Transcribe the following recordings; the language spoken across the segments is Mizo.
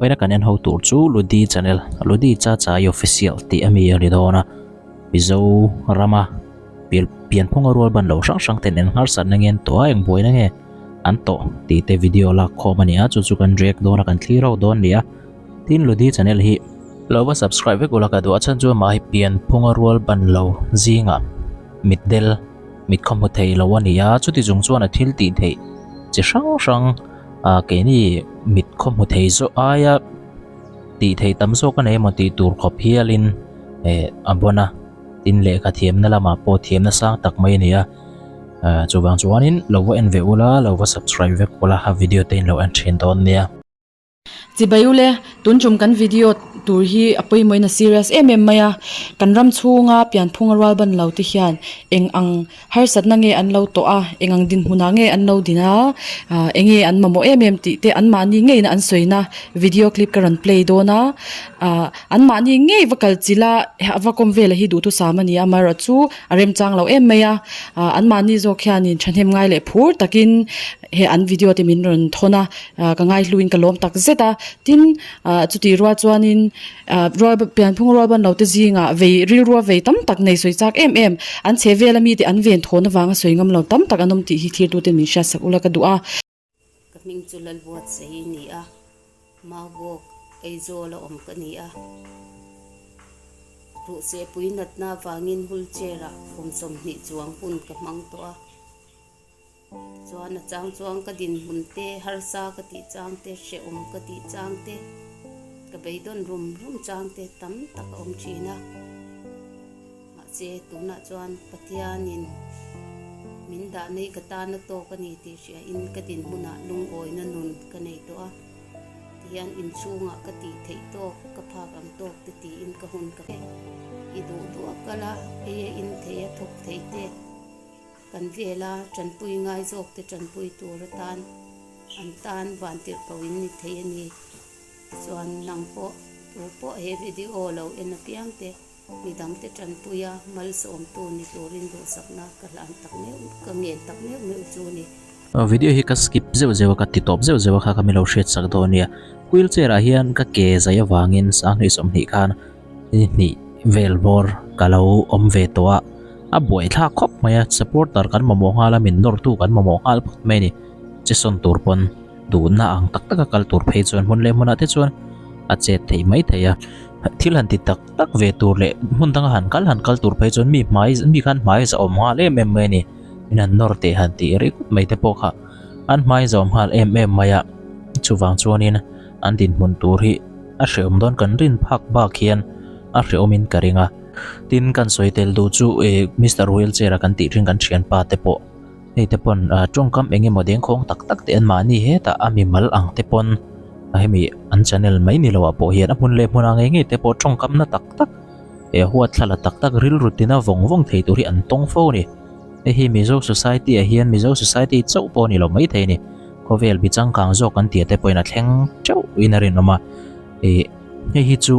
Vawiina kan en ho tur chu Ludi channel, Ludi Chachai Official tih a mi a ni dawn a. Mizo rama pianphunga rual ban lo hrang hrang ten eng harsatna nge an tawh a, eng buaina nge an tawh tih te video lak khawm a ni a, chu chu kan react dawn a, kan thlir ho dawn a ni a. Tin Ludi channel hi lo va subscribe vek ula ka duh a chhan chu amah hi pianphunga rual ban lo zingah mitdel mit khaw hmu thei lo a ni a, chuti chung chuan a thil tih theih chi hrang hrang ah keini mit khaw hmu thei zawh aia tih theih tam zawk a nei emaw tih tur khawp hialin eh a bawn a, tin lehkha thiamna lamah pawh thiamna sang tak mai a ni a, ah chuvang chuanin lo va en ve ula lo va subscribe vek ula a video te in lo en thin dawn nia. Chibai ule, tun tum kan video tur hi a pawimawhin a serious em em mai a, kan ram chhunga pianphunga rual ban lo te hian eng ang harsatna nge an lo tawh a, eng ang dinhmunah nge an lo din a, ah eng nge an mamawh em em tih te anmahni ngeiin an sawina video clip ka rawn play dawn a, ah anmahni ngei va kal chilh a a va kawm velah hi duhthusam a ni a, amaherawhchu a remchang lo em mai a, ah anmahni zawk hianin thahnem ngai leh phur takin he an video te min rawn thawn a. Ah ka ngaihluin ka lawm tak zet a tin ah chutih rual chuanin ah rual pianphung rual ban lo te zingah vei rilrua vei tam tak nei sawi chak em em an chhe vel ami te an ven thawn avanga sawi ngam lo tam tak an awm tih hi thlir tute min hriat sak ula ka duh a. Ka hming chu Lalbuatsaii ni a, Maubawk Aizawl a awm ka ni a. Ruhsehpui natna avangin wheelchair ah kum 20 chuang hun ka hmang tawh a. Tichuan a chang chuan ka dinhmun te, harsa ka tih chang te, hrehawm ka tih chang te, ka beidawn rum rum chang te tam tak a awm thin a. Mahse tunah chuan Pathianin min dah nei ka tana tawk a ni tih hriain ka dinhmunah lungawina nun ka nei tawh a. Tihian inchhungah ka tih theih tawk, ka phak ang tawk te tiin ka hun ka pe. I duh duh a kal a, ei a in thei a thawk thei te. Kan vela tanpui ngai zawkte tanpui tur atan an tan vantirh ko in ni thei a ni. Tichuan nang pawh tu pawh he video lo en apiang te midangte tanpuia malsawmtu ni turin duhsakna ka hlan tak meuh ka ngen tak meuh meuh chu a ni. Video hi ka skip zeuh zeuh a ka ti tawp zeuh zeuh a kha ka mi lo hriat sak dawn nia. Wheelchair ah hian ka ke zai avangin 2020 khan Ni hnih vel bawr ka lo awm ve tawh a, a buaithlak khawp mai a, supporter kan mamawh nghal a, min nawrtu kan mamawh nghal phawt mai a ni. Che sawn tur pawn duhna ang tak taka kal tur phei chuan hmun leh hmunah te chuan a chet theih mai thei a, thil han ti tak tak ve tur leh hmun danga han kal han kal tur phei chuan mi hmai mi khan hmai zahawm nghal em em mai a ni. Min han nawr teh han tih ringawt mai te pawh kha an hmai zahawm nghal em em mai a, chuvang chuanin an dinhmun tur hi a hrehawm dawn kan rin phak bak hian a hrehawm in ka ring a tin kan sawi tel duh chu eh Mister Wheelchair a kan tih thin kan thianpa te pawh hei te pawn ah tawngkam eng emaw dengkhawng tak tak te an mahni hetah a mimal ang te pawn hemi an channel mai ni loh ah pawh hian a hmun leh hmun ah ngei ngei te pawh tawngkam na tak tak eh huat thla la tak tak rilru tina vawng vawng thei tur hi an tawng fo a ni hei hi Mizo society ah hian Mizo society chauh pawh a ni lo maithei a ni. Khawvel bi changkang zawk an tih te pawhin a thleng teuh in a rinawm a, ih hei hi chu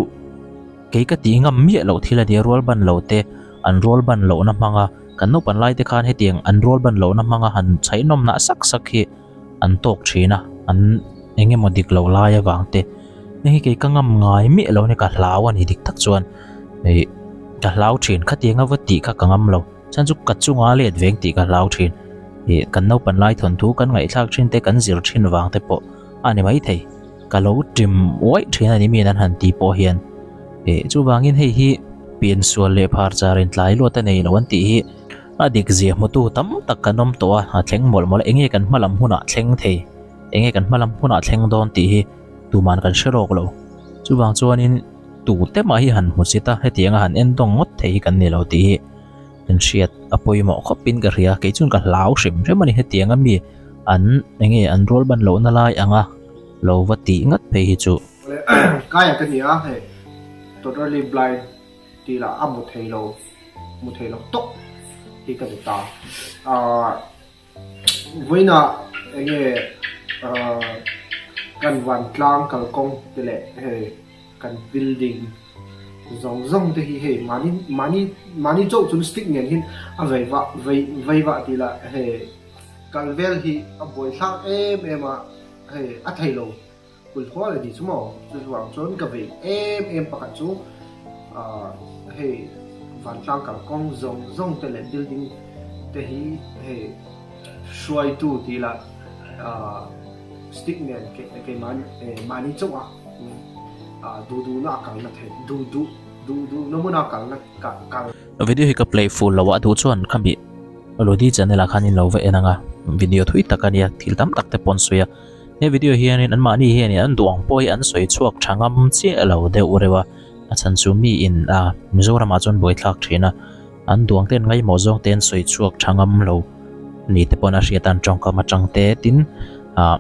kei ka tih ngam miah loh thil a nia rual ban lo te an rual ban lohna hmang a kan naupan lai te khan hetiang an rual ban lohna hmang a han chhaihnawm nah sak sak hi an tawk thin a an eng emaw dik loh lai avang te hei hi kei ka ngam ngai miah lo a ni ka hlau a ni dik tak chuan ih ka hlau thin khatiang a va tih kha ka ngam lo. Chuan chu ka chunga let veng tih ka hlau thin. Ih, kan naupan lai thawnthu kan ngaihthlak thin te, kan zir thin vang te pawh a ni maithei. Ka lo ṭim uaih thin a ni mi an han ti pawh hian. Ih, chuvangin hei hi piansual leh phar char in tlai luat a nei lo an tih hi a dik zia hmutu tam tak kan awm tawh a, a thleng mawlh mawlh a, enge kan hma lam hunah thleng thei, enge kan hma lam hunah thleng dawn tih hi tuman kan hre rawk lo. Chuvang chuanin tute mah hi han hmu chit a, hetianga han endawng ngawt thei hi kan ni lo tih hi. Kan hriat a pawimawh khawp in ka hria, kei chuan ka hlau hrim hrim a ni hetiang a mi an enge an rual ban lohna lai anga lo va tih ngat phei hi chu. Kaia ka ni a hei totally blind tih lah a mu thei lo mu thei lo tawp hi ka ni ta ah vawiinah enge ah kan vantlang kalkawng te leh hei kan building Zawng zawng te hi hei mahni mahni mahni chauh chuan stick nen hian a vei vah vei vei vah tih lah hei kal vel hi a buaithlak em em a hei a thei lo. Kulhual a ni chu maw? Chu vang chuan ka vei em em pakhat chu hei vantlang kalkawng zawng zawng te leh building te hi hei hruaitu tih lah stick nen keimah mahni chauh a duh duhna a kalna theih duh duh duh duhna hmuna kalna kal. Video hi ka play full lo a duh chuan khami Lodi channel ah khan in lo va en ang a video thui tak a nia thil tam tak te pawh an sawi a. He video hianin anmahni hianin an duh ang pawh hi an sawi chhuak tha ngam chiah lo deuh reuh a, a chhan chu mi in a Mizoramah chuan buaithlak thin a, an duh ang te an ngaihmawh zawng te an sawi chhuak tha ngam lo ni te pawh a hriat a an tawngkam atang te tin ah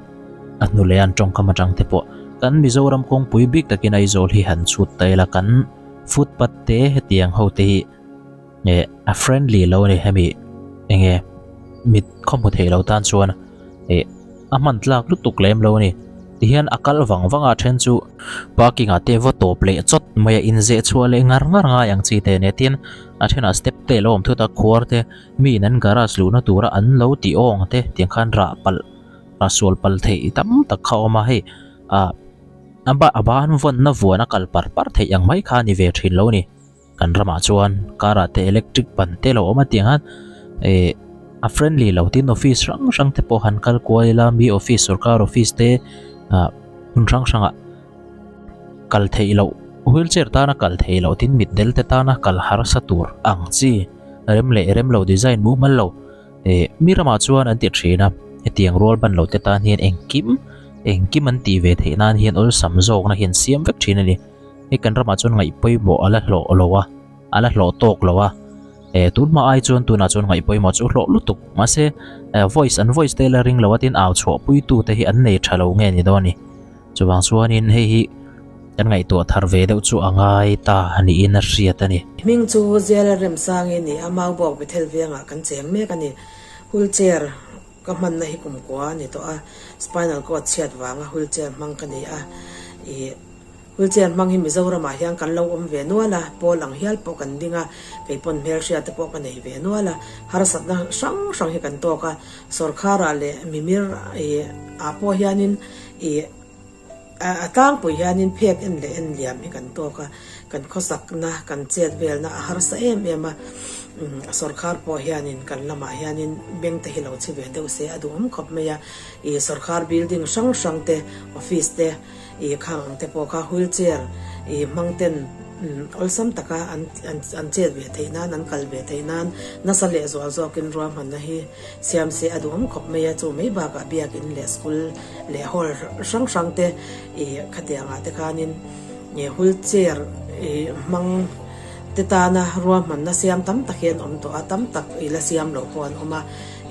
a hnu leh an tawngkam atang te pawh kan Mizoram kawngpui bik takin Aizawl hi han chhut ta ila kan footpath te hetiang ho te hi Eh a friendly lo a ni hemi enge mit khaw hmu thei lo tan chuan eh a hman tlak lutuk lem lo a ni tihian a kal vang vang a then chu parking ah te va tawp leh chawt mai a inzeh chhuah leh ngar ngar ngai ang chi te nia tin a thenah step te a lo awm thut a khuar te mi in an garage luhna tura an lo tih awng te tiang khan rah palh rah sual palh theih tam tak kha a awm a hei ah a ban vawnna vuan a kal par par theih ang mai kha a ni ve thin lo a ni. Kan ramah chuan car ah te electric ban te lo awm a tiang a eh a friendly lo tin office hrang hrang te pawh han kal kual ila mi office sorkar office te ah hmun hrang hrang ah kal theih loh wheelchair tana kal theih loh tin mitdel te tana kal harsa tur ang chi rem leh rem lo design mumal lo eh mi ramah chuan an ti thin a hetiang rual ban lo te tan hian engkim engkim an tih ve theih nan hian awlsam zawkna hian siam vek thin a ni. Hei kan ramah chuan ngaih pawimawh a la hlawh lo a, a la hlawh tawk lo a, eh tun hma ai chuan tunah chuan ngaih pawimawh chu hlawh lutuk mahse eh voice an voice te la ring lo a tin au chhuah pui tu te hi an nei tha lo nge ni dawn a ni. Chuvang chuanin hei hi kan ngaihtuah thar ve deuh chu a ngai ta niin a hriat a ni. Hming chu Ziala Remsangi ni a, Maubawk Bethel vengah kan cheng mek a ni. Wheelchair ka hmanna hi kumkua a ni tawh a, spinal cord chhiat vanga wheelchair hmang ka ni a, ih. Wheelchair hmang hi Mizoramah hian kan lo awm ve nual a, pawl ang hial pawh kan ding a, kei pawn hmelhriat te pawh ka nei ve nual a, harsatna hrang hrang hi kan tawk a, sawrkharah leh mimir ih ah pawh hianin ih a tlangpui hianin phek en leh en liam hi kan tawk a, kan khawsakna kan chet velna a harsa em em a, sawrkhar pawh hianin kan lamah hianin bank te hi lo chhi ve deuh se a duhawm khawp mai a, ih sawrkhar building hrang hrang te office te. Ih khang ang te pawh kha wheel chair ih hmang ten awlsam taka an an chet ve theih nan an kal ve theih nan nasa leh zual zawkin ruahmanna hi siam se a duhawm khawp mai a, chu mai bakah biakin leh school leh hall hrang hrang te ih khatiangah te khanin ih wheel chair ih hmang te tana ruahmanna siam tam tak hi an awm tawh a, tam tak ih la siam loh pawh an awm a,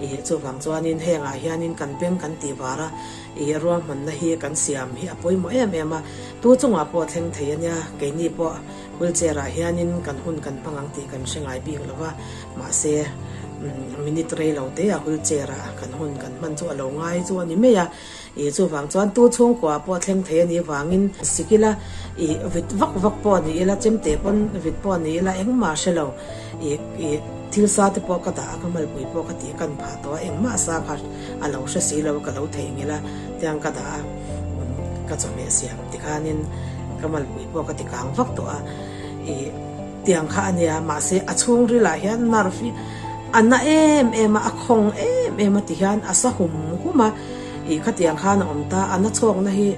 ih chuvang chuanin hengah hianin kan beng kan tih var a. Ih ruahmanna hi kan siam hi a pawimawh em em a, tu chungah pawh thleng thei a nia, keini pawh wheelchair ah hianin kan hun kan hmang ang tih kan hre ngai bik lo va, mahse minute rei lo te ah wheelchair ah kan hun kan hman chu a lo ngai chu a ni mai a, ih chuvang chuan tu chhungkua pawh thleng thei a nih vangin sik ila ih vit vak vak pawh ni ila chemte pawn vit pawh ni ila engmah hre lo ih ih thil sa te pawh ka dah a ka malpui pawh ka tih kan phah tawh a engmah sa kha A lo hre si lo ka lo theihnghilh a, tiang ka dah a, ka chawhmeh siam tikhanin ka malpui pawh ka ti kang vak tawh a, ih tiang kha a nia mahse a chhungrilah hian nerve hi a na em em a, a khawng em em a tihian a sa hum hum a, ih khatiang khan a awm ta, a na chhuakna hi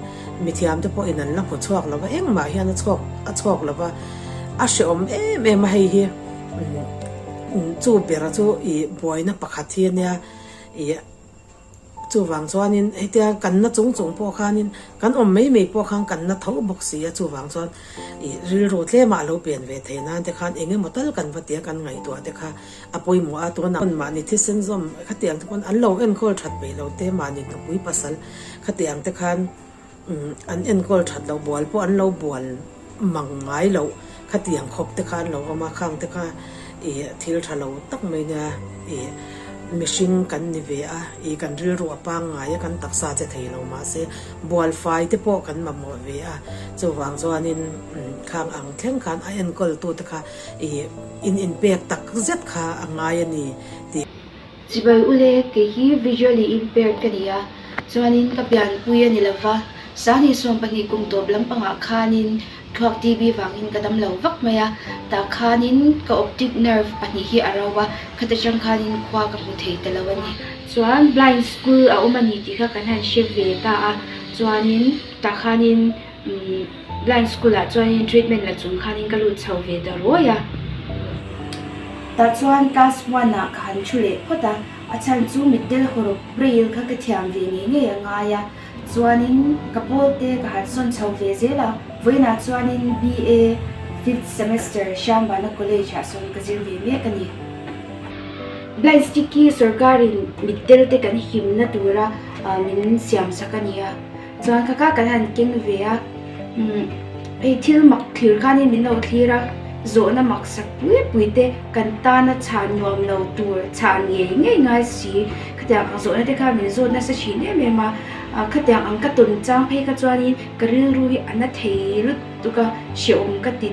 mithiam te pawhin an la hmu chhuak lo va, engmah hian a chhuak a chhuak lo va, a hreawm em em a hei hi chu bera chu ih buaina pakhat hi a nia. Ih, chuvang chuanin hetia kan na chung chung pawh khanin kan awm mai mai pawh khan kan na tho bawk si a, chuvang chuan ih rilru tlemah a lo pen ve thei nan te khan eng emaw tal kan va tia kan ngaihtuah te kha a pawimawh a, tunah mahni thisen zawm khatiang te pawn an lo enkawl that peih lo te mahni nupui pasal khatiang te khan An enkawl that loh bual pawh an lo bual mang ngai loh khatiang khawp te kha an lo awm a, khang te kha ih thil tha lo tak mai nia ih mihring kan ni ve a, ih kan rilru a pangngai a kan taksa che thei lo mahse bual fai te pawh kan mamawh ve a, chuvang chuanin khang ang thleng khan a enkawl tu te kha ih in inpek tak zet kha a ngai a ni tih. Chibai ule, kei hi visually impaired ka ni a, chuanin ka pianpui a ni lova, Sanghnih 12 kum tawp lampangah khanin thluak TB vangin ka dam lo vak mai a, tah khanin ka optic nerve pahnih hi a ro a, khata tang khanin khua ka hmu thei ta lo a ni. Chuan blind school a awm a ni tih kha kan han hre ve ta a, chuanin tah khanin blind school ah chuanin treatment la chung khanin ka lut chho ve ta ruai a. Tah chuan class one ah ka han thu leh phawt a, a chhan chu mitdel hawrawp braille kha ka thiam ve ngei ngei a ngai a. Chuanin ka pawl te ka han sawn chho ve zel a, vawiinah chuanin BA fifth semester Hriangbana College ah sawn ka zir ve mek a ni. Blind stick hi sorkarin mitdel te kan himna tura min siam sak a ni a, chuan kha kha kan han keng ve a, hei thil mak thlir khanin min lo thlir a, zawhna mak sak pui pui te kan tana chhan nuam lo tur chhan ngei ngei ngai si. Khatiang ang zawhna te kha min zawt nasa thin em em a, khatiang ang ka tawn chang phei kha chuanin ka rilru hi a na thei lutuk a, hrehawm ka ti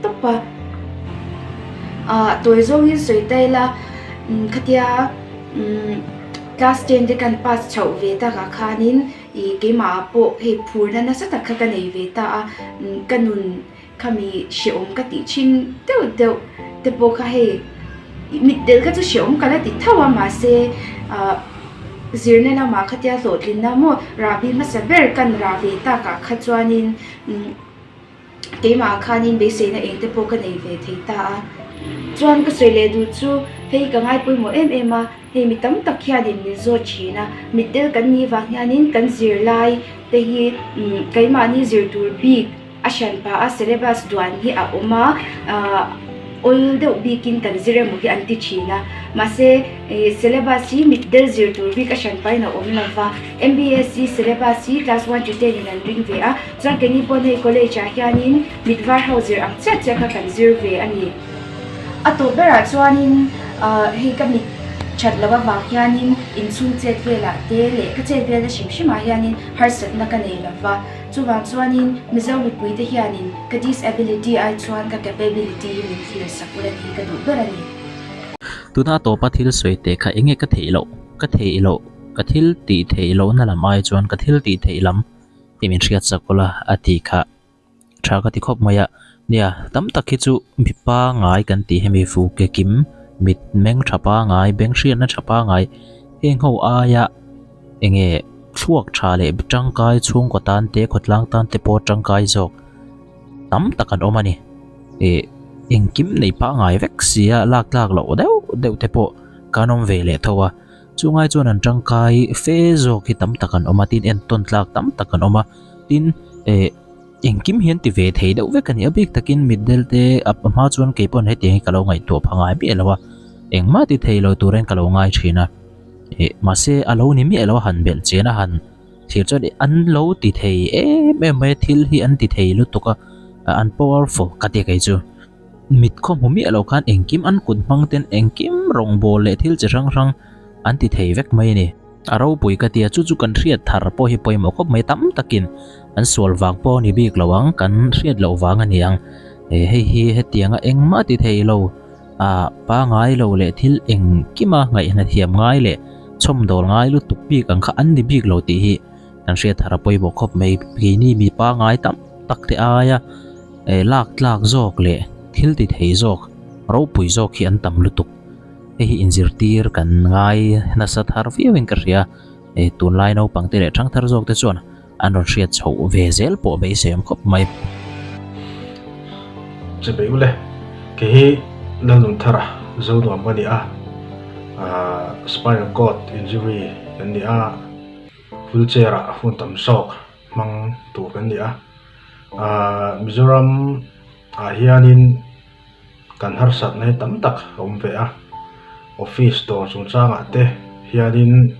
tawp a. A tawi zawngin sawi ta ila, khatia class ten te kan pass chhoh ve takah khanin ih keimahah pawh hei phurna nasa tak kha ka nei ve ta a, ka nun Khami hrehawm ka tih thin deuh deuh te pawh kha hei mitdel kha chu hrehawm ka la ti tho a mahse ah zirna lamah khatia hlawhtlinna maw rahbi hmasa ber kan rah ve takah kha chuanin keimah khanin beiseina eng te pawh ka nei ve thei ta a. Chuan ka sawi leh duh chu hei ka ngai pawimawh em em a, hei mi tam tak hianin min zawt thin a, mitdel kan nih vang hianin kan zirlai te hi keimahni zir tur bik A hranpa a syllabus duan hi a awm a, awl deuh bikin kan zir emaw hi an ti thin a, mahse syllabus hi mitdel zir tur bik a hranpa in a awm lo va, MBSC syllabus hi class one to ten in an ring ve a, chuan keini pawn hei college ah hianin mit var ho zir ang chiah chiah kha kan zir ve a ni. A tawp berah chuanin hei ka mit that loh avang hianin inchhung chet velah te leh ka chet velna hrim hrimah hianin harsatna ka nei lo va. Chuvang chuanin Mizo mipuite hianin ka disability ai chuan ka capability hi min thlir sak ula tih ka duh ber a ni. Tuna a tawpa thil sawi teh kha enge ka theih loh, ka theih loh, ka thil tih theih lohna lam ai chuan ka thil tih theih lam tih min hriat sak ula a tih kha tha ka ti khawp mai a. Nia, tam tak hi chu mi pangai kan tih hemi fu ke kim, mit meng tha pangai, beng hriatna tha pangai heng ho aia Enge thluak tha leh tangkai chhungkaw tan te khawtlang tan te pawh tangkai zawk tam tak an awm a ni. Ih engkim nei pangngai vek si a lak tlak loh deuh deuh te pawh kan awm ve leh tho a, chungai chuan an tangkai fe zawk hi tam tak an awm a tin entawn tlak tam tak an awm a tin eh engkim hian ti ve thei deuh vek a ni a bik takin mitdel te a hma chuan keipawn hetiang hi ka lo ngaihtuah pha ngai miah lo a engmah ti thei lo turin ka lo ngai thin a. Eh mahse a lo ni miah lo a han belh chian a han thlir chuan eh an lo ti thei em em mai a thil hi an ti thei lutuk a an powerful ka ti kei chu mit khaw hmu miah lo khan engkim an kut hmang ten engkim rawngbawl leh thil chi hrang hrang an ti thei vek mai a ni a ropui ka ti a chu chu kan hriat thar pawh hi pawimawh khawp mai tam takin an sual vang pawh a ni bik lo ang kan hriat loh vang a ni ang eh hei hi hetianga engmah ti thei lo. A pangai lo leh thil engkima ngaihna thiam ngai leh chhawmdawl ngai lutuk bik ang kha an ni bik lo tih hi kan hriat thar a pawimawh khawp mai. Keini mi pangai tam tak te aia lak tlak zawk leh thil ti thei zawk ropui zawk hi an tam lutuk. Hei hi inzirtir kan ngai nasa thar viauin ka hria. Tunlai naupang te leh thangthar zawk te chuan An rawn hriat chhoh ve zel pawh beisei awm khawp mai. Chebei ule, kei hi Lalnunthara Zonuam ka ni a, spinal cord injury kan ni a, wheelchair ah hun tam zawk hmang tur kan ni a, Mizoram ah hianin kan harsatna hi tam tak a awm ve a, office dawr chungchangah te hianin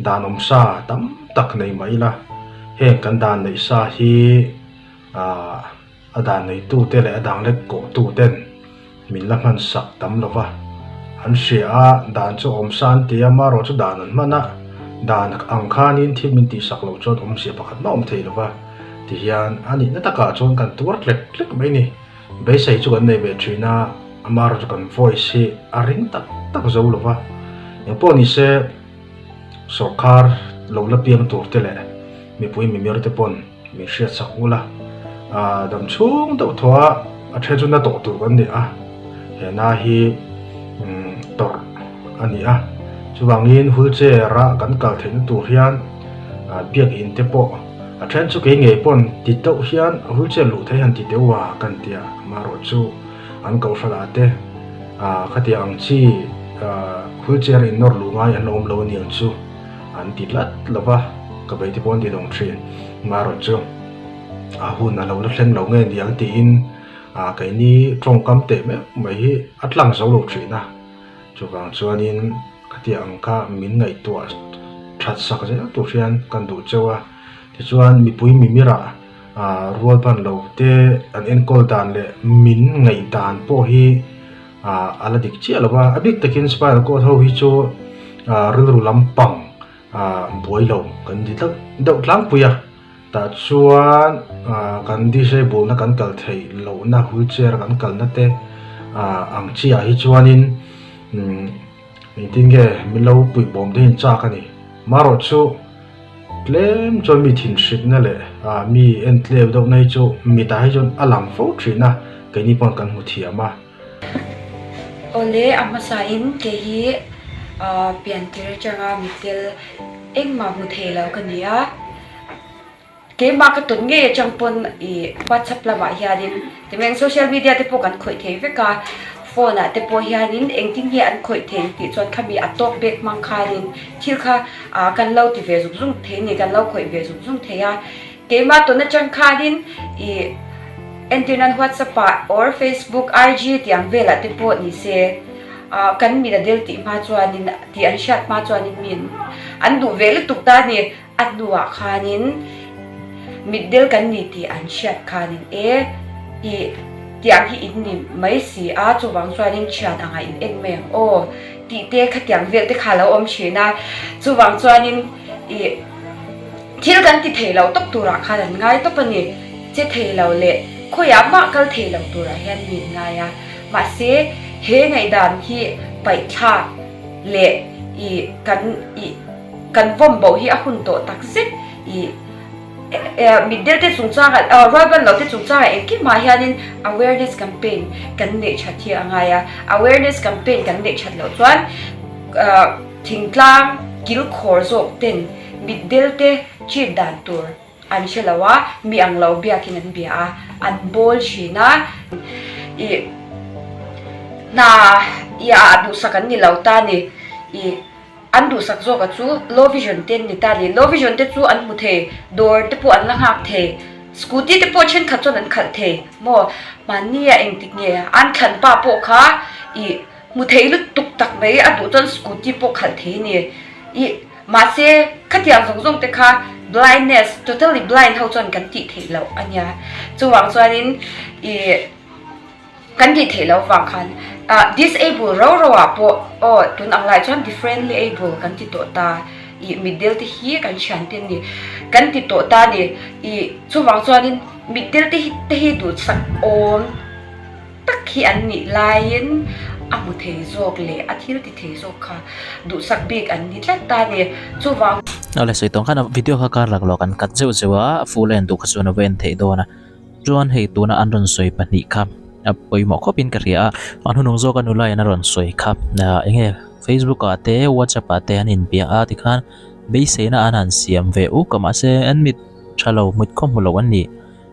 dan awm sa tam tak nei mah ila heng kan dan neih sa hi ah a dan neitute leh a dang lek kawhtu ten min la hman sak tam lo va, an hria a dan chu awm sa an ti a marawh chu dan an hman a dan ang khanin thil min tih sak loh chuan awmzia pakhat mah awm thei lo va tihian a nihna takah chuan kan tuar tlek tlek mai a ni. Beisei chu kan nei ve thin a, amaherawhchu kan voice hi a ring tak tak zo lo va, engpawh ni se sawrkar lo la piang tur te leh mipui mimir te pawn. Min hriat sak ula, dam chhung deuh thaw a, a then chu na tawh tur kan ni a, he na hi tawrh a ni a, chuvangin wheelchair a kan kal theihna tur hian biakin te pawh a then chu kei ngei pawn ti deuh hian wheelchair luh theih han ti deuh a kan ti a, amaherawhchu an kohhran ah te khatiang ang chi wheelchair in nawr luh ngai an la awm lo aniang chu. An ti tlat lo va, ka bei te pawh an ti dawng thin. Marawh chu a hun a lo la thleng lo nge niang tiin keini tawngkam teh meuh mai hi a tlang zo lo thin a. Chuvang chuanin khatiang ang kha min ngaihtuah that sak zel tur hian kan duh cheu a. Tichuan mipui mimirah rual ban lo te an enkawl dan leh min ngaihdan pawh hi a la dik chiah lo va, a bik takin spinal cord ho hi chu rilru lampang buai lo kan ti deuh deuh tlangpui a, tah chuan kan disable na kan kal theih lohna wheelchair kan kalna te ang chi ah hi chuanin engtin nge min lo puihbawm te hi an chak a ni. Marawh chu tlem chuan mi thinhrikna leh mi entleu deuhna hi chu mitah hi chuan a lang fo thin a, keini pawn kan hmu thiam a. Awle, a hmasain kei hi piantir atanga mittel engmah hmu thei lo ka ni a. Keimah ka tawn ngei atang pawn ih WhatsApp lamah hianin timain social media te pawh kan khawih thei vek a, phone ah te pawh hianin engtin nge an khawih thei tih chuan khami a tawk bek hmang khanin thil kha ah kan lo ti ve zung zung thei a ni, kan lo khawih ve zung zung thei a. Keimah tawn atang khanin ih entir nan WhatsApp ah or Facebook, IG tih ang velah te pawh ni se ah kan mit a del tih hma chuanin tih an hriat hma chuanin mi an duh ve lutuk ta a ni. A hnuah khanin mitdel kan ni tih an hriat khanin e ih tiang hi in ni mai si a, chuvang chuanin thian angah in en mai ang aw tih te khatiang vel te kha a lo awm thin a, chuvang chuanin ih thil kan ti thei lo tawp turah khan an ngai tawp a ni, che thei lo leh khawiah mah kal thei lo turah hian mi an ngai a, mahse he ngaihdan hi paihthlak leh ih kan ih. Kan vawm boh hi a hun tawh tak zet i mitdel te chungchangah rualban lo te chungchangah engkimah hianin awareness campaign kan neih that hi a ngai a, awareness campaign kan neih that loh chuan thingtlang kilkhawr zawk ten mitdel te treat dan tur an hre lo a, mi ang lo biakin an bia a, an bawl thin a, i hna i ah duhsak an ni lo ta ni i. An duhsak zawk a chu low vision te an ni ta ni. Low vision te chu an hmu thei, dawr te pawh an la nghak thei, scooty te pawh thenkhat chuan an khalh thei maw? Mahni a engtik nge an thlan pa pawh kha ih hmu thei lutuk tak mai a duh chuan scooty pawh khalh thei a ni. Ih mahse khatiang zawng zawng te kha blindness totally blind ho chuan kan tih theih loh a nia. Chuvang chuanin ih. Kan tih theih loh vang khan ah disable ro ro ah pawh aw tun ang lai chuan differently able kan ti tawh ta ih mitdel te hi kan thian te ni kan ti tawh ta ni ih chuvang chuanin mitdel te hi te hi duhsak awm tak hi an nih laiin a hmu thei zawk leh a thil ti thei zawk kha duhsak bik an ni tlat ta ni chuvang. Awle sawi tawng khan a video kha kar lak lawk an cut zeuh zeuh a a full a en duh kha chuan a va en theih dawn a. Chuan hei tuna an rawn sawi pahnih kha a pawimawh khawpin ka hria a, an hunung zawka nula in a rawn sawi kha eng nge Facebook ah te WhatsApp ah te an inbia a tikhan beiseina an han siam ve uk a mahse an mit tha lo mit khaw hmu lo an ni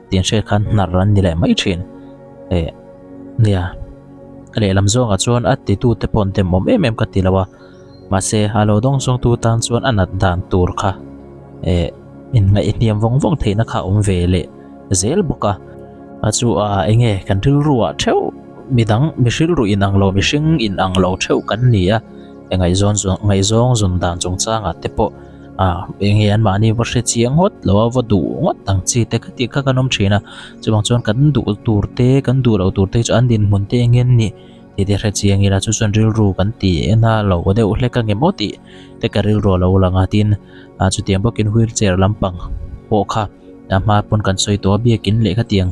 tih an hriat khan hnar an ni leh mai thin eh nia lehlam zawngah chuan a titu te pawh an demawm em em ka ti lo a mahse a lo dawng zawngtu tan chuan a nat dan tur kha eh inngaihhniam vawng vawng theihna kha a awm ve leh. zel bawk a, a chu a enge kan rilru ah theuh midang mi rilru in ang lo mihring in ang lo theuh kan ni a ngaihzawn ngaihzawng zun dan chungchang ah te pawh ah enge an mahni va hre chiang ngawt lo a va duh ngawt ang chi te kha tih kha kan awm thin a chuvang chuan kan duh tur te kan duh loh tur te chu an dinhmun te eng nge an nih tih te hre chiang ila chu chuan rilru kan tih en a lo deuh hlek ang em aw tih te ka rilru a lo lang a tin ah chutiang bawkin wheelchair lampang pawh kha. A hma pawn kan sawi tawh a biakin leh khatiang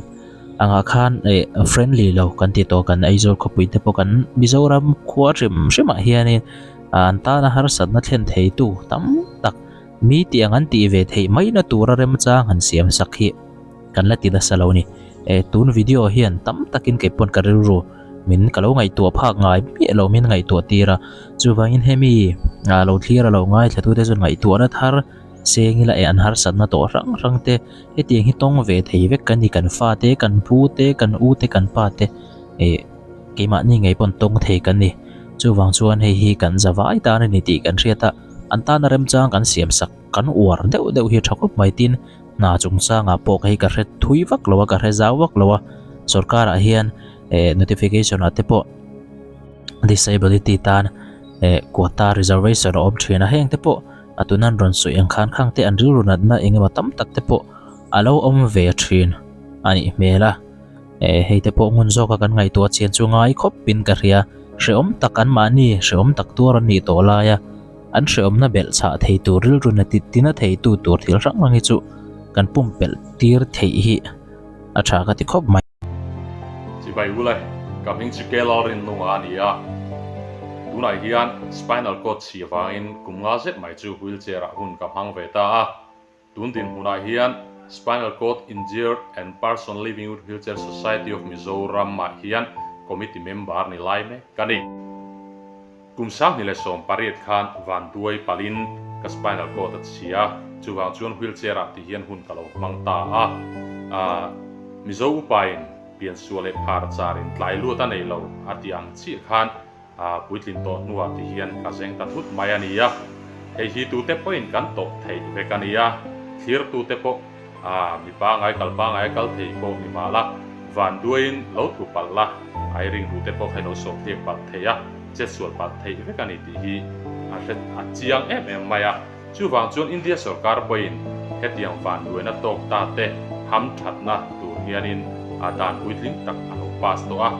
angah khan eh friendly lo kan ti tawh kan Aizawl khawpui te pawh kan Mizoram khua hrim hrimah hianin an tana harsatna thlen theitu tam tak Mi tih ang an tih ve theih maina tura remchang han siam sak hi kan la ti nasa lo ni. E tun video hian tam takin kei pawn ka rilru min ka lo ngaihtuah phak ngai miah lo min ngaihtuah tir a, chuvangin hemi ah lo thlir a lo ngaithla tute chuan ngaihtuahna thar seng ila e an harsatna tawh hrang hrang te hetiang hi tawng ve thei vek kan ni kan fate kan pu te kan u te kan pa te eh keimahni ngei pawn tawng thei kan ni. Chuvang chuan hei hi kan zavai tan a ni tih kan hriat a, an tana remchang kan siam sak kan uar deuh deuh hi a tha khawp mai tin hna chungchangah pawh ka hi ka hre thui vak lo a ka hre zau vak lo a sorkar ah hian eh notification ah te pawh disability tan eh quota reservation a awm thin a heng te pawh a tuna an rawn sawi ang khan khang te an rilru natna eng emaw tam tak te pawh a lo awm ve thin a nih hmel a eh hei te pawh ngun zawk a kan ngaihtuah chian chu ngai khawp in ka hria hrehawm tak an mahni hrehawm tak tuar an nih tawh lai a. An hrehawmna belh chhah thei tur rilru na ti tina thei tu tur thil hrang hrang hi chu kan pumpelh tir theih hi a tha ka ti khawp mai. Chibai ule, ka hming chu Kelal Rinnunga a ni a, tunah hian spinal cord chhi avangin kum nga zet mai chu wheelchair ah hun ka hmang ve ta a. Tun dinhmunah hian Spinal Cord Injured and Person Living with Wheelchair Society of Mizoram ah hian committee member ni lai mek ka ni. Kum 2018 khan vanduai palin ka spinal cord a chhia, chuvang chuan wheelchair ah ti hian hun ka lo hmang ta a. Mizo upain piansual leh phar charin tlai luat a nei lo a tih ang chiah khan A puitlin tawh hnuah ti hian ka zeng ta thut mai a nia. Hei hi tute pawhin kan tawh theih vek a nia. Thlirtute pawh a mi pangai kal pangai a kal thei pawh ni mah la, vanduaiin lo thu palh la, a i ringtute pawh kha i lo sawh tliak palh thei a, chetsual palh theih vek a ni tih hi a hre a chiang em em mai a. Chuvang chuan India sorkar pawhin hetiang vanduaina tawk ta te hamthatna tur hianin a dan puitling tak a lo pass tawh a.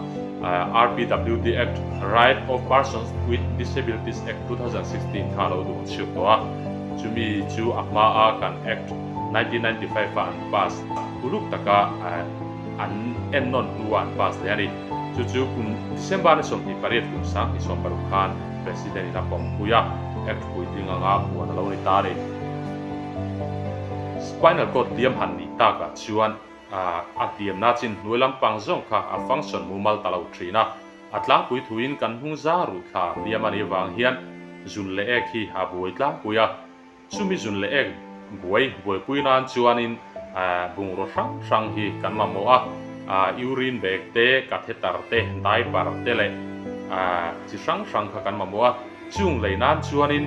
RPWD Act, Right of Persons with Disabilities Act 2016 kha a lo duh chhiak tawh a. Chumi chu a hmaa kan Act 1995 a an pass uluk taka an ennawn hnua an pass leh a ni. Chu chu kum December ni 28 kum 2016 khan President in a pawmpui a. Act puitling anga puan a lo ni ta a ni. Spinal cord hliam han nih takah chuan a hliamna chin hnuai lampang zawng kha a function mumal ta lo thin a. A tlangpui thuin kan hnung za ruh thla hliam a nih vang hian zun leh ek hi a buai tlangpui a. Chumi zun leh ek buai buaipui nan chuanin bungraw hrang hrang hi kan mamawh a, urine bag te, catheter te, diaper te leh chi hrang hrang kha kan mamawh a. Chung lei nan chuanin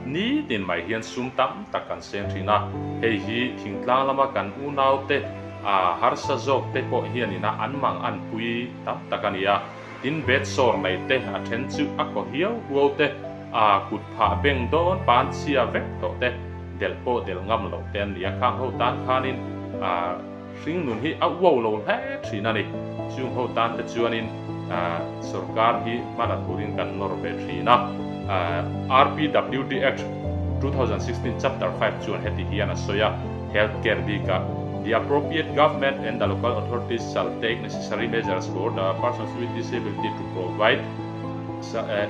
nitin mai hian sum tam tak kan seng thin a, hei hi thingtlang lama kan unaute harsa zawk te pawh hianin a an mang an pui tam tak a ni a. Tin bed sawr nei te a then chu a kaw hiau huau te, a kut phah beng dawn pan chhia vek tawh te, delh pawh delh ngam loh te an ni a, khang ho tan khanin hring nun hi a uau lo hle thin a ni. Chung ho tan te chuanin sorkar hi hmana turin kan nawr ve thin a. RPWD Act 2016 Chapter 5 chuan heti hian a sawi a, Health care bikah The appropriate government and the local authorities shall take necessary measures for the persons with disability to provide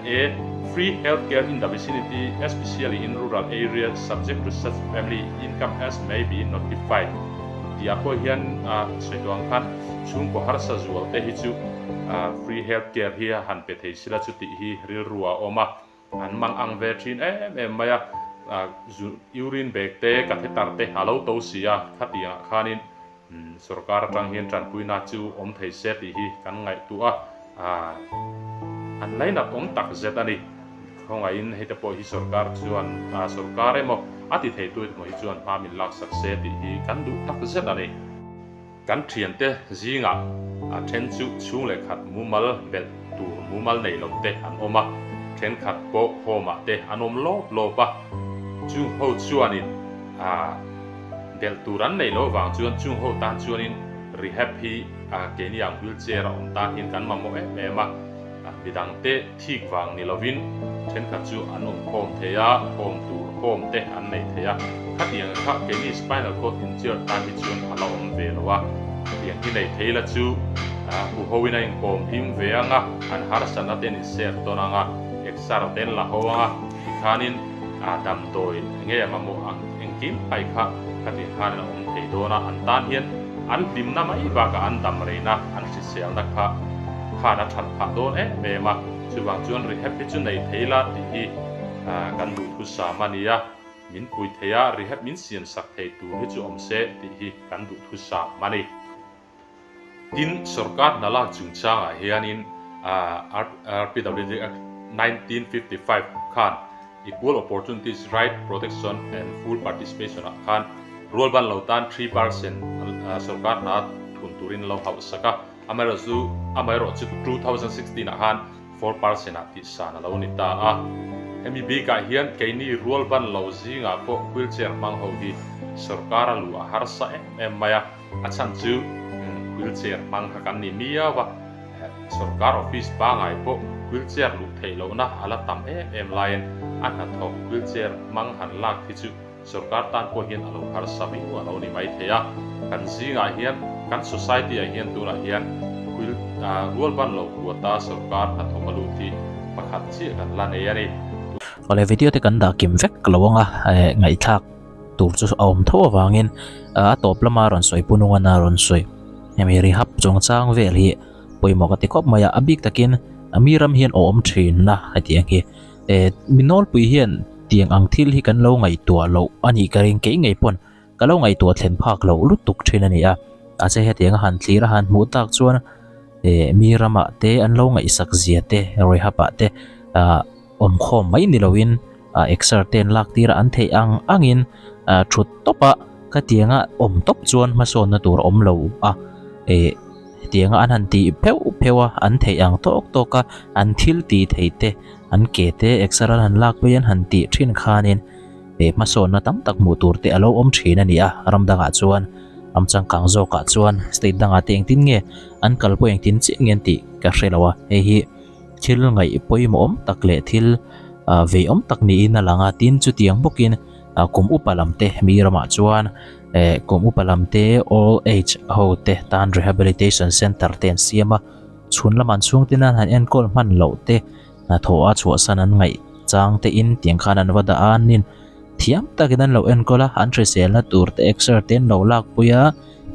a free health care in the vicinity, especially in rural areas, subject to such family income as may be notified. Tih ah pawh hian sawi tawh ang khan chhungkaw harsa zual te hi chu free health care hi a han pe thei sila chu tih hi rilru a awm a. An mang ang ve thin em em mai a, urine bag te, catheter te a lo to si a, khatiangah khanin sorkar atang hian tanpuina chu awm thei se tih hi kan ngaihtuah a, an lainat awm tak zet a ni. Khawngaihin hei te pawh hi sorkar chuan sorkar emaw a ti theitu emaw hi chuan hma min laksak se tih hi kan duh tak zet a ni. Kan thiante zingah a then chu chhung leh khat mumal belh tur mumal nei lo te an awm a, thenkhat pawh home ah te an awm lawp lawp a, chung ho chuanin belh tur an neih loh vang chuan chung ho tan chuanin rehab hi keini ang wheelchair a awm tan hian kan mamawh em em a. Midangte thik vang ni lovin thenkhat chu an awm khawm thei a, home tur home te an nei thei a. Khatiang kha keini spinal cord injured tan hi chuan a la awm ve lo a. Khatiang hi nei thei la chu huhoin a inkawm hlim ve ang a, an harsatna te an inser tawn ang a, exer te an la ho ang a, tikhanin. Damdawi nge a mamawh ang engkim mai kha khatih khan a awm thei dawn a, an tan hian an hlimna mai bakah an dam reina, an hriselna kha khan a that phah dawn em em a, chuvang chuan rehab hi chu nei thei la tih hi kan duhthusam a nia, min pui thei a, rehab min siamsak thei tur hi chu awm se tih hi kan duhthusam a ni. Tin, sorkar hna lak chungchangah hianin RPWD Act 1955 khan Equal Opportunities Right Protection and Full Participation ah khan rualban lo tan 3% sorkar hna thun turin lo hauh sak a, amaherawhchu amaherawhchu 2016 ah khan 4% ah tihsan a lo ni ta a. Hemi bikah hian keini rualban lo zingah pawh wheelchair hmang ho hi sorkar a luh a harsa em em mai a. A chhan chu wheelchair hmang kha kan ni miau a, sorkar office pangai pawh wheelchair luh theih lohna a la tam em em laiin a hnathawk wheelchair hmang han lak hi chu sorkar tan pawh hian a lo harsa viau a lo ni mai thei a. Kan zingah hian kan society ah hian tunah hian wheel rualban lo huata sorkar hnathawk a lut hi pakhat chiah kan la nei a ni. Awle video te kan dah kim vek lo anga ngaihthlak tur chu a awm tho avangin a tawp lama rawn sawi pu nunga rawn sawi hemi rehab chungchang vel hi pawimawh ka ti khawp mai a a bik takin a mi ram hian awm thin a heti ang hi eh mi nawlpui hian tiang ang thil hi kan lo ngaihtuah loh a nih ka ring kei ngei pawn ka lo ngaihtuah thlen phak loh lutuk thin a ni a mahse hetiang a han thlir a han hmuh tak chuan eh mi ramah te an lo ngaihsak zia te rehab ah te ah awmkhawm mai ni loin ah exer te an lak tir a an theih ang angin ah thut tawp a khatianga awm tawp chuan hmasawnna tur a awm lo a eh hetianga an han tih pheuh pheuh a an theih ang tawk tawk a an thil tih theih te an ke te exer an han lak phei an han tih thin khanin eh hmasawnna tam tak hmuh tur te a lo awm thin a ni a ram dangah chuan ram changkang zawkah chuan state dangah te engtin nge an kalpawh engtin chiah nge an tih ka hre lo a hei hi. Thil ngaih pawimawh awm tak leh thil vei awm tak niin a lang a, tin chutiang bawkin kum upa lam te mi ramah chuan eh kum upa lam te old age ho te tan rehabilitation center te an siam a, chhun lamah an chhungte nan han enkawl hman loh te hnathawh a chhuahsan an ngaih chang te in tiang khan an va dah a, an in thiam takin an lo enkawl a, an hriselna tur te exer te an lo lakpui a.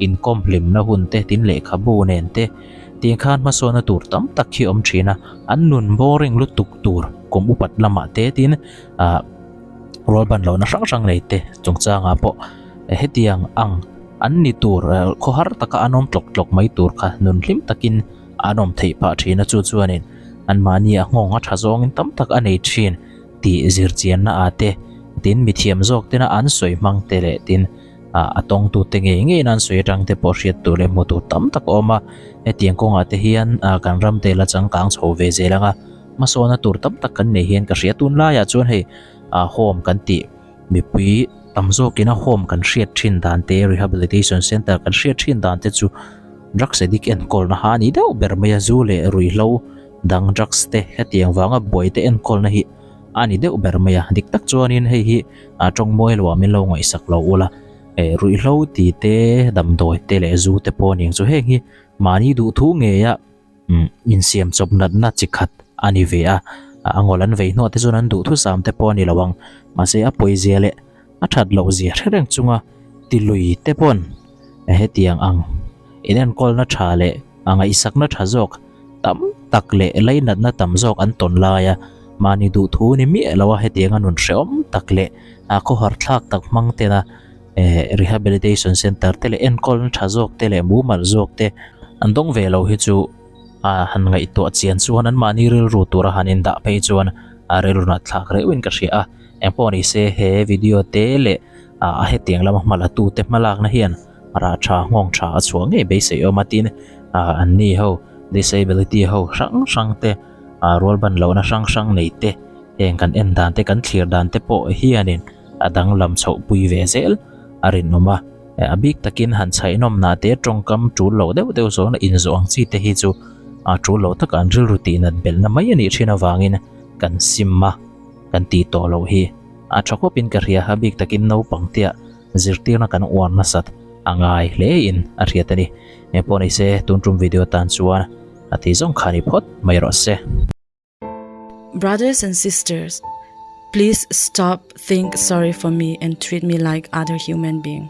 Inkawm hlimna hun te tin lehkhabu nen te tiang khan hmasawnna tur tam tak hi awm thin a, an nun boring lutuk tur kum upat lamah te tin ah rualban lohna hrang hrang nei te chungchangah pawh hetiang ang an ni tur khawhar taka an awm tlawk tlawk mai tur kha nun hlim takin an awm theih phah thin a chu chuanin anmahni a nghawng a tha zawngin tam tak a nei thin tih zirchianna ah te tin mithiam zawk tena an sawi hmang te leh tin ah a tawngtute ngei ngei nan sawi atang te pawh hriat tur leh hmuh tur tam tak a awm a hetiang kawngah te hian ah kan ram te la changkang chho ve zel ang a hmasawnna tur tam tak kan nei hian ka hria tun laiah chuan hei ah home kan tih mipui tam zawkin a home kan hriat thin dan te rehabilitation center kan hriat thin dan te chu drugs addict enkawlna ha a ni deuh ber mai a zu leh ruihhlo dang drugs te hetiang vanga buai te enkawlna hi a ni deuh ber mai a dik tak chuanin hei hi a tawng mawi lo ah min lo ngaihsak lo ula eh ruihhlo ti te damdawi te leh zu te pawh aniang chu heng hi mahni duhthu ngeia umm insiam chawp natna chi khat a ni ve a a ngawl an vei hnuah te chuan an duhthusam te pawh a ni lo ang mahse a pawizia leh a that loh zia hre reng chunga ti lui te pawn hetiang ang inenkawlna tha leh a ngaihsakna tha zawk tam tak leh lainatna tam zawk an tawn lai a, mahni duhthu ni miah lo a hetianga nun hrehawm tak leh a khawhar thlak tak hmang tena eh rehabilitation center te leh enkawlna tha zawk te leh mumal zawk te an dawng ve lo hi chu a han ngaihtuah chian chuan an mahni rilru tura han indah phei chuan a rilru nat thlak reuhin ka hria a, engpawh ni se he video te leh a hetiang lama hma la tute hmalakna hian rah tha nghawng tha a chhuah ngei beisei awm a tin ah an ni ho disability ho hrang hrang te ah rualban lohna hrang hrang nei te heng kan en dan te kan thlir dan te pawh hianin a danglam chhoh pui ve zel a rinawm a a bik takin han chhaihnawmna te tawngkam tul lo deuh deuh zawhna inzawh ang chi te hi chu a tul lo taka an rilru tihnat belhna mai a nih thin avangin kan sim a kan tih tawh loh hi a tha khawpin ka hria a bik takin naupang te ah zirtirna kan uar nasat a ngai hle in a hriat a ni. Engpawh ni se tun tum video tan chuan a ti zawng kha ni phawt mai rawh se. Brothers and sisters. Please stop think sorry for me and treat me like other human being.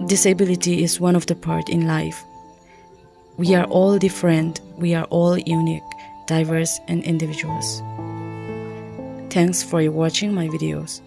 Disability is one of the part in life. We are all different, we are all unique, diverse and individuals. Thanks for watching my videos.